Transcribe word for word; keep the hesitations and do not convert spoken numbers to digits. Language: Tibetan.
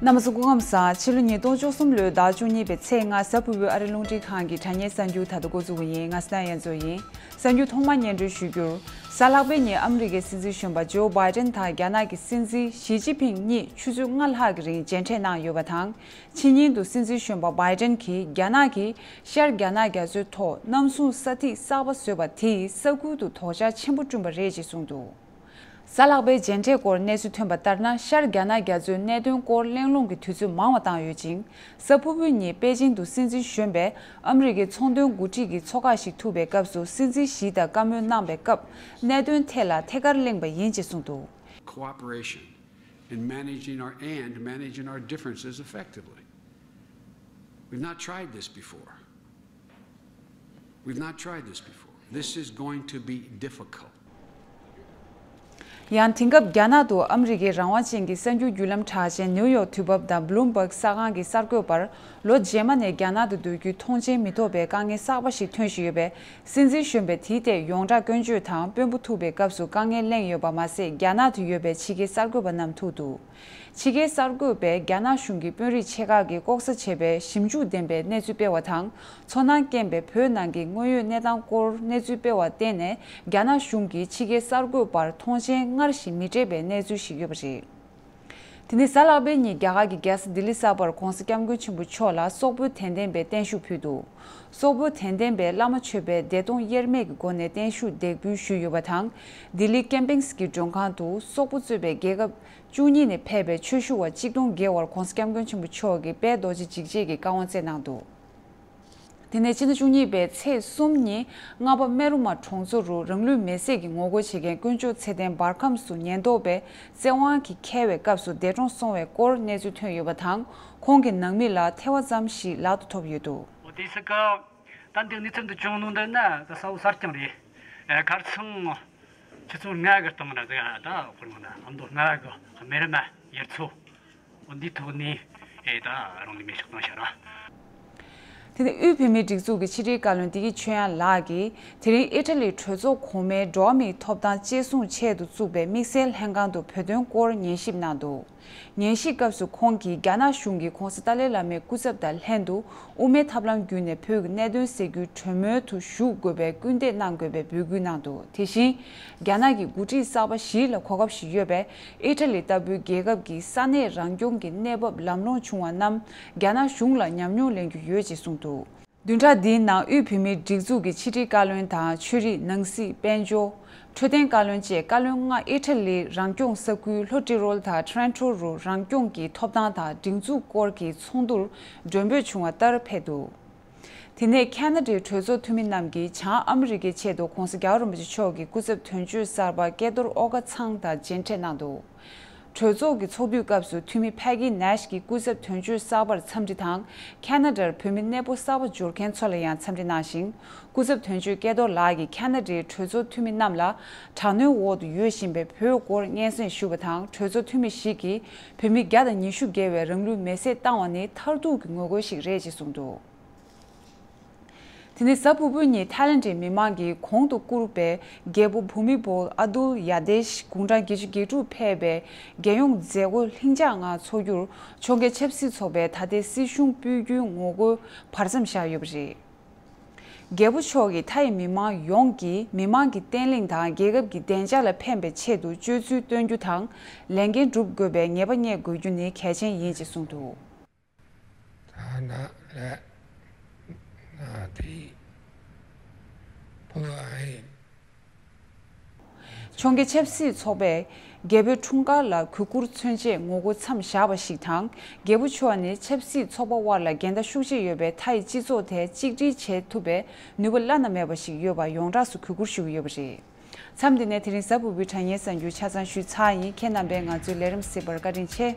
རྣམ་པ་ཚོ་སྐུ་ཁམས་བཟང་། ཕྱི་ལོ་ཉིས་སྟོང་བཅུ་གསུམ་ལོའི་ཟླ་བཅུ་གཉིས་པའི་ཚེས་ལྔ་གཟའ་ཕུར་བུའི་ཨ་རི་རླུང་འཕྲིན་ཁང་གི་དྲ་བརྙན་གསར་འགྱུར་ད་ལྟ་འགོ་འཛུགས་པ་ཡིན། ང་སི་ཏཱ་ཡན་ཚོ་ཡིན། གསར་འགྱུར་ཐོག་མར་སྙན་སྒྲོན་ཞུ་རྒྱུར། གཟའ་ལྷག་པའི་ཉིན་ཨ་མི་རི་ཀའི་སྲིད་འཛིན་གཞོན་པ་ཇོ་བྷའི་ཏན་དང་རྒྱ་ནག་གི་སྲིད་འཛིན་ཞི་ཅིན་ཕིང་གཉིས་ཆུ་ཚོད་ལྔ་ལྷག་གི་རིང་མཇལ་འཕྲད་གནང་ཡོད་པ་དང་། ཕྱི་ཉིན་དུ་སྲིད་འཛིན་གཞོན་པ་བྷའི་ཏན་གྱིས་རྒྱ་ནག་གིས་ཤར་རྒྱ་ནག་རྒྱ་མཚོའི་ཐོག་གནམ་སྲུང་ས་ཐིག་གསར་པ་བཟོས་པ་དེས་ས་ཁུལ་དུ་དོགས་འཆར་ཆེན་པོ་བསྐྲུན་པ་རེད་ཅེས་གསུངས་འདུག། གཟའ་ལྷག་པའི་མཇལ་འཕྲད་སྐོར་གནས་ཚུལ་ཐོན་པ་ལྟར་ན། ཤར་རྒྱ་ནག་རྒྱ་མཚོའི་གནད་དོན་སྐོར་གླེང་སློང་གི་དུས་ཚོད་མང་བ་བཏང་ཡོད་ཅིང་། གཟའ་ཕུར་བུའི་ཉིན་པེ་ཅིང་དུ་སྲིད་འཛིན་གཞོན་པས་ཨ་མི་རི་ཀའི་ཚོང་དོན་འགོ་ཁྲིད་ཀྱི་ཚོགས་ཁག་ཞིག་ཐུག་པའི་སྐབས་སུ་སྲིད་འཛིན་ཞི་དང་བཀའ་མོལ་གནང་པའི་སྐབས། གནད་དོན་ཐད་ལ་ཐད་ཀར་གླེང་པ་ཡིན་ཅེས་གསུངས་འདུག། Cooperation in managing our, and managing our differences effectively. We've not tried this before. We've not tried this before. This is going to be difficult. ཡང་དེང་སྐབས་རྒྱ་ནག་ཏུ་ཨ་མི་རི་ཀའི་རང་དབང་ཅན་གྱི་གསར་འགྱུར་བརྒྱུད་ལམ་གྲགས་ཅན་ནིའུ་ཡོག་དུས་བབ་དང་བྷི་ལུམ་བྷག་གསར་ཁང་གི་གསར་འགོད་པར། ལོ་རྗེས་མ་ནས་རྒྱ་ནག་ཏུ་སྡོད་རྒྱུའི་མཐོང་མཆན་མི་ཐོབ་པའི་དཀའ་ངལ་གསར་པ་ཞིག་ཐོན་བཞིན་ཡོད་པས། སྲིད་འཛིན་གཞོན་པས་དེའི་ཐད་ཡོངས་གྲགས་སྐྱོན་བརྗོད་དང་དཔོན་པོ་ཐུག་པའི་སྐབས་སུ་དཀའ་ངལ་གླེང་ཡོད་པ་མ་ཟད། རྒྱ་ནག་ཏུ་ཡོད་པའི་ཕྱི་རྒྱལ་གསར་འགོད་པ་རྣམས་ཐུག་འདུག། ཕྱི་རྒྱལ་གསར་འགོད་པས་རྒྱ་ནག་གཞུང་གི་དཔོན་རིགས་ཆེ་ཁག་གིས་ལྐོག་ཟ་བྱས་པའི་ཞིབ་འཇུག་ལྡན་པའི་གནས་ཚུལ་སྤེལ་བ་དང་། ཚོར་སྣང་སྐྱེན་པའི་བོད་ནང་གི་དངོས་ཡོད་གནས་སྟངས་སྐོར་གནས་ཚུལ་སྤེལ་བར་བརྟེན་ནས། རྒྱ་ནག་གཞུང་གིས་ཕྱི་རྒྱལ་གསར་འགོད་པར་མཐོང་མཆན་སྔར་བཞིན་མི་སྤྲད་པའི་གནས་ཚུལ་ཞིག་ཡོད་པ་རེད། དེ་ནས་གཟའ་ལྷག་པའི་ཉིན་རྒྱ་གར་གྱི་རྒྱལ་ས་ལྡི་ལི་གསར་པར་༧གོང་ས་༧སྐྱབས་མགོན་ཆེན་པོ་མཆོག་ལ་སོག་པོའི་དད་ལྡན་པས་བརྟན་བཞུགས་ཕུལ་འདུག། སོག་པོའི་དད་ལྡན་པས་བླ་མ་མཆོད་པའི་བདེ་སྟོང་དབྱེར་མེད་ཀྱི་སྒོ་ནས་བརྟན་བཞུགས་འདེགས་འབུལ་ཞུས་ཡོད་པ་དང་། ལྡི་ལི་ཀེམ་པིང་གི་མགྲོན་ཁང་དུ་སོག་པོ་གཙོས་པའི་རྒྱལ་ཁབ་བཅུ་གཉིས་ནས་ཕེབས་པའི་ཆོས་ཞུ་བ་གཅིག་སྟོང་བརྒལ་བར་༧གོང་ས་༧སྐྱབས་མགོན་ཆེན་པོ་མཆོག་གི་དཔལ་རྡོ་རྗེ་འཇིགས་བྱེད་ཀྱི་བཀའ་དབང་སྩལ་གནང་འདུག། དེ་ནས་ཕྱི་ཟླ་བཅུ་གཉིས་པའི་ཚེས་གསུམ་ཉིན་རྔ་པ་སྨན་རུ་མ་གྲོང་ཚོ་རུ་རང་ལུས་མེར་སྲེག་གི་ངོ་རྒོལ་བྱེད་མཁན་དཀོན་མཆོག་ཚེ་བརྟན་འབར་ཁམས་སུ་ཉེན་རྟོག་པས་བཙན་དབང་གིས་འཁྱེར་བའི་སྐབས་སུ་འདས་གྲོངས་སོང་བའི་སྐོར་གནས་ཚུལ་ཐོན་ཡོད་པ་དང་། ཁོང་གི་ནང་མི་ལ་ཐལ་བ་ཙམ་ཞིག་ལག་ཏུ་ཐོབ་ཡོད་འདུག། འོ་དེ་སྲིད་ཀ་ད་འདི་གནས་ཚུལ་འདི་བྱུང་ནོ་འདི་ན་ད་ས་འོག་གསར་རྐྱང་རེད། ཨ་ཁར་ཚང་ཆུ་ཚོད་ལྔ་གི་སྟེང་ན་ད་ད་ཁོ་རང་ད་ཨ་མདོ་སྔ་གི་མེ་རི་མ་ཡུལ་ཚོ། འོ་འདི་ཐོག་ནས་ཨེ་ད་རང་ལུས་མེར་སྲེག་གནང་བཞག་ར། དེ་ནས་དབུས་བོད་མིའི་སྒྲིག་འཛུགས་ཀྱི་ཕྱི་དྲིལ་བཀའ་བློན་བདེ་སྐྱིད་ཆོས་དབྱངས་ལགས་ཀྱིས་དེ་རིང་ཨི་ཊ་ལིའི་གྲོས་ཚོགས་གོང་མའི་འགྲོ་བ་མིའི་ཐོབ་ཐང་གཅེས་སྲུང་ཆེད་དུ་བཙུགས་པའི་དམིགས་བསལ་ལྷན་ཁང་དུ་བོད་དོན་སྐོར་ཉན་ཞིབ་གནང་འདུག། ཉན་ཞིབ་སྐབས་སུ་ཁོང་གིས་རྒྱ་ནག་གཞུང་གིས་༧གོང་ས་ཏཱ་ལའི་བླ་མའི་སྐུ་ཚབ་དང་ལྷན་དུ་དབུ་མའི་ཐབས་ལམ་བརྒྱུད་ནས་བོད་ཀྱི་གནད་དོན་སེལ་རྒྱུའི་གྲོས་མོལ་དུ་ཞུགས་དགོས་པའི་སྐུལ་འདེད་གནང་དགོས་པའི་འབོད་སྐུལ་གནང་འདུག། དེ་བཞིན། རྒྱ་ནག་གི་འགོ་ཁྲིད་གསར་པ་ཞིག་ལ་གོ་སྐབས་ཤིག་ཡོད་པས། ཨི་ཊ་ལི་ལྟ་བུའི་རྒྱལ་ཁབ་ཀྱི་ས་གནས་རང་སྐྱོང་གི་གནས་བབ་ལམ་ལྷོང་བྱུང་བ་རྣམས་རྒྱ་ནག་གཞུང་ལ་ཉམས་མྱོང་ལེན་རྒྱུ་ཡོད་ཅེས་གསུངས་འདུག། བདུན་ཕྲག་འདིའི་ནང་དབུས་བོད་མིའི་སྒྲིག་འཛུགས་ཀྱི་ཕྱི་དྲིལ་བཀའ་བློན་དང་ཆོས་རིག་ནང་སྲིད་དཔལ་འབྱོར། འཕྲོད་བསྟེན་བཀའ་བློན་བཅས་བཀའ་བློན་ལྔ་ཨི་ཊ་ལིའི་རང་སྐྱོང་ས་ཁུལ་ལྷོ་ཏི་རོལ་དང་ཊ་རན་ཊོ་རུ་རང་སྐྱོང་གི་ཐོབ་ཐང་དང་སྒྲིག་འཛུགས་སྐོར་གྱི་ཚོགས་འདུར་མགྲོན་འབོད་བྱུང་བ་ལྟར་ཕེབས་འདུག། དེ་ནས་ཁ་ན་ཌའི་གྲོས་ཚོགས་འཐུས་མི་རྣམས་ཀྱིས་བྱང་ཨ་མི་རི་ཀའི་ཆེད་དུ་༧གོང་ས་༧རྒྱལ་བ་རིན་པོ་ཆེ་མཆོག་གི་སྐུ་ཚབ་དོན་གཅོད་གསར་པ་ཀྱེ་རྡོར་ཨོ་ཀ་ཚང་དང་མཇལ་འཕྲད་གནང་འདུག། གྲོས་ཚོགས་ཀྱི་ཚོགས་དུས་སྐབས་སུ་འཐུས་མི་ཕ་གི་ནེཤ་གིས་སྐུ་ཚབ་དོན་གཅོད་གསར་པར་འཚམས་འདྲི་དང་། ཁ་ན་ཌར་བོད་མི་གནས་སྤོ་གསར་པ་འབྱོར་མཁན་ཚོ་ལ་ཡང་འཚམས་འདྲི་གནང་ཞིང་། སྐུ་ཚབ་དོན་གཅོད་ཀྱེ་རྡོར་ལགས་ཀྱིས་ཁ་ན་ཌའི་གྲོས་ཚོགས་འཐུས་མི་རྣམས་ལ་དྲག་གནོན་འོག་ཏུ་ཡོད་བཞིན་པའི་བོད་སྐོར་སྙན་སེང་ཞུས་པ་དང་། གྲོས་ཚོགས་འཐུས་མི་ཞིག་གིས་བོད་མི་བརྒྱ་དང་ཉི་ཤུ་བརྒལ་བས་རང་ལུས་མེར་སྲེག་བཏང་བ་ནི་མཐར་ཐུག་གི་ངོ་རྒོལ་ཞིག་རེད་ཅེས་གསུངས་འདུག། དེ་ནས་གཟའ་ཕུར་བུ་ཉིན་ཐའི་ལེན་ཌའི་མི་མང་གིས་གོང་དུ་བཀུར་བའི་རྒྱལ་པོ་བྷུ་མི་བོལ་ཨ་དུལ་ཡ་དེཤ་དགུང་གྲངས་བརྒྱད་ཅུ་གྱ་དྲུག་ཕེབས་པའི་རྒྱལ་ཡོངས་མཛད་སྒོ་ལྷིང་འཇགས་ངང་འཚོགས་རྒྱུར་ཕྱོགས་འགལ་ཆབ་སྲིད་ཚོགས་པས་ད་ལྟའི་སྲིད་གཞུང་སྤོས་རྒྱུའི་ངོ་རྒོལ་བར་མཚམས་བཞག་ཡོད་པ་རེད། རྒྱལ་པོ་མཆོག་གིས་མཐའ་ཡི་མི་མང་ཡོངས་ཀྱིས་མི་མང་གི་བརྟན་ལྷིང་དང་རྒྱལ་ཁབ་ཀྱི་བདེ་འཇགས་ལ་ཕན་པའི་ཆེད་དུ་སྤྱོད་ཚུལ་སྟོན་རྒྱུ་དང་། ལས་འགན་སྒྲུབ་དགོས་པའི་ངེས་པ་རྙེད་དགོས་རྒྱུ་ནི་གལ་ཆེན་ཡིན་ཅེས་གསུངས་འདུག། ད་ན་ལ་ན་དེ་ཕོ་ཨ་ཡིན། ཕྱོགས་འགལ་ཆབ་སྲིད་ཚོགས་པས་རྒྱལ་པོའི་འཁྲུངས་སྐར་ལ་གུས་བཀུར་མཚོན་ཆེད་ངོ་རྒོལ་མཚམས་བཞག་པ་ཞིག་དང་། རྒྱལ་པོ་མཆོག་ནི་ཆབ་སྲིད་ཚོགས་པ་དབར་ལ་འགལ་ཟླ་ཤུགས་ཆེ་ཡོད་པའི་མཐའ་ཡི་སྤྱི་ཚོགས་དེ་གཅིག་སྒྲིལ་བྱེད་ཐུབ་པའི་ནུས་པ་བླ་ན་མེད་པ་ཞིག་ཡོད་པར་ཡོངས་གྲགས་སུ་གུས་བཀུར་ཞུ་གི་ཡོད་པ་རེད། མཚམས་འདི་ནས་དེ་རིང་གཟའ་ཕུར་བུའི་དྲ་བརྙན་གསར་འགྱུར་ཆ་ཚང་ཞུས་ཚར་ཡིན། ཁྱེད་རྣམ་པས་ང་ཚོའི་ལས་རིམ་གཟིགས་པར་བཀའ་དྲིན་ཆེ།